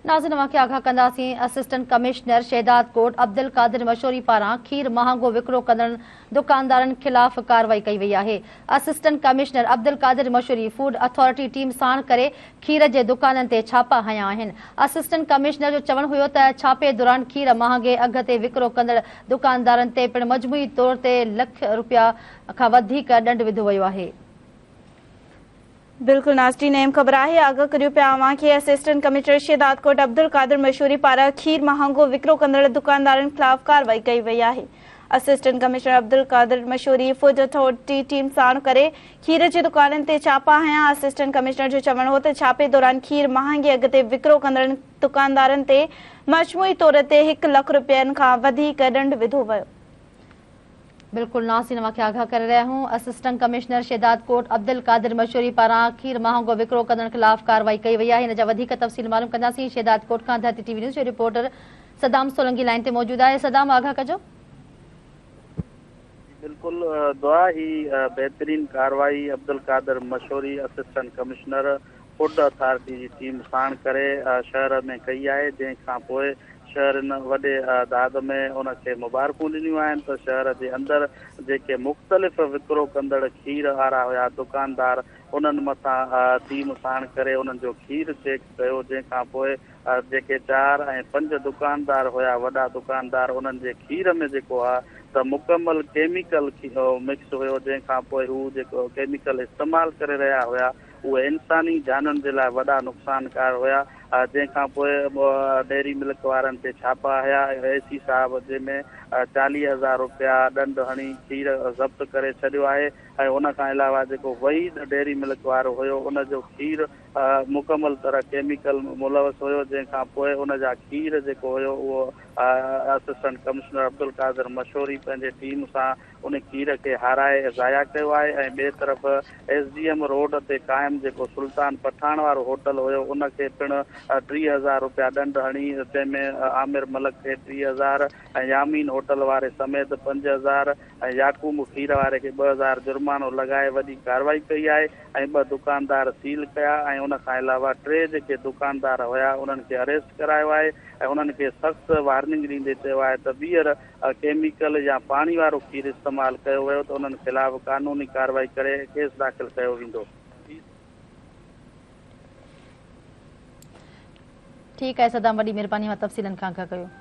ناظرين اوهان کي آگاهه ڪنداسين اسسٽنٽ ڪمشنر شهدادڪوٽ عبدالقادر مشوري پاران کير مهانگو وڪرو ڪندڙ دڪاندارن خلاف ڪارروائي ڪئي وئي آهي. Assistant commissioner Abdulqadir Mashori food authority team ساڻ ڪري کير جي دڪانن تي ڇاپا هنيا آهن. اسسٽنٽ ڪمشنر جو چوڻ هيو ته ڇاپي دوران کير مهانگي اگهه تي وڪرو ڪندڙ دڪاندارن تي پڻ مجموعي طور تي لک رپيا کان وڌيڪ ڏنڊ وڌو ويو آهي. بلڪل ناظرين اهم خبر آهي آگاهه ڪريون پيا اوهان کي اسسٽنٽ ڪمشنر شهدادڪوٽ عبدالقادر مشوري پاران کير مهانگو وڪرو ڪندڙ دڪاندارن خلاف ڪارروائي ڪئي وئي آهي assistant commissioner Abdulqadir Mashori food authority team ساڻ ڪري کير جي دڪانن تي ڇاپا هنيا اسسٽنٽ ڪمشنر جو چوڻ هو ته ڇاپي دوران کير مهانگي اگهه تي وڪرو ڪندڙ دڪاندارن تي مجموعي طور تي هڪ لک رپين کان وڌيڪ ڏنڊ وڌو ويو. بلڪل ناظرين اوهان کي آگاهه ڪري رهيا آهيون اسسٽنٽ ڪمشنر شهدادڪوٽ عبدالقادر مشوري پاران کير مهانگو وڪرو ڪندڙن خلاف ڪارروائي ڪئي وئي آهي ان جا وڌيڪ تفصيل معلوم ڪنداسين شهدادڪوٽ کان ڌرتي ٽي وي نيوز جو رپورٽر صدام سولنگي لائين تي موجود آهي صدام آگاهه ڪجو. جي بلڪل دعا هي بهترين ڪارروائي Abdulqadir Mashori assistant commissioner food authority جي ٽيم ساڻ ڪري شهر ۾ ڪئي آهي جنهن کان پوء شهرين وڏي داد ۾ ان کي مبارڪون ڏنيون آهن ته شهر جي اندر جيڪي مختلف وڪرو ڪندڙ کير وارا هيا دڪاندار انهن مٿان ٽيم ساڻ ڪري انهن جو کير چيڪ ڪيو جنهن کان پوء جيڪي 4 ۽ 5 دڪاندار هيا وڏا دڪاندار انهن جي کير ۾ جيڪو آ ته مڪمل ڪيميڪل مڪس هيو جنهن کان پوء هو جيڪو ڪيميڪل استعمال ڪري رهيا هيا اهي انساني جانين جي لاء وڏا نقصانڪار هيا، جنهن کان پوء ڊيري ملڪ وارن تي ڇاپا هنيا ۽ اي سي صاحب جنهن ۾ 40 هزار روپيا ڏنڊ هڻي کير ضبط ڪري ڇڏيو آهي ۽ ان کان علاوه جيڪو وحيد ڊيري ملڪ وارو هيو ان جو کير مڪمل طرح ڪيميڪل ملوث هيو جنهن کان پوء ان جا کير جيڪو هيو اهو اسسٽنٽ ڪمشنر عبدالقادر مشوري پنهنجي ٽيم سان ان کير کي هارائي ضايع ڪيو آهي ۽ ٻئي طرف ايس ڊي ايم روڊ تي قائم جيڪو سلطان پٺاڻ وارو هوٽل هيو ان کي پڻ 30 هزار روپيا ڏنڊ هڻي جنهن ۾ عامر ملڪ کي 30 هزار ۽ يامين هوٽل واري سميت 5 هزار ۽ يعقوب کير واري کي 2 هزار جرمانو لڳائي وڏي ڪارروائي ڪئي آهي ۽ ٻه دڪاندار سيل ڪيا ۽ ان کان علاوه ٽي جيڪي دڪاندار هيا انهن کي اريسٽ ڪرايو آهي ۽ انهن کي سخت وارننگ ڏيندي چيو آهي ته ٻيهر ڪيميڪل يا پاڻي وارو کير استعمال ڪيو ويو ته انهن خلاف قانوني ڪارروائي ڪري ڪيس داخل ڪيو ويندو. ٺيڪ آهي صدام وڏي مھرباني اوھان تفصيلن کان آگاھ ڪيو.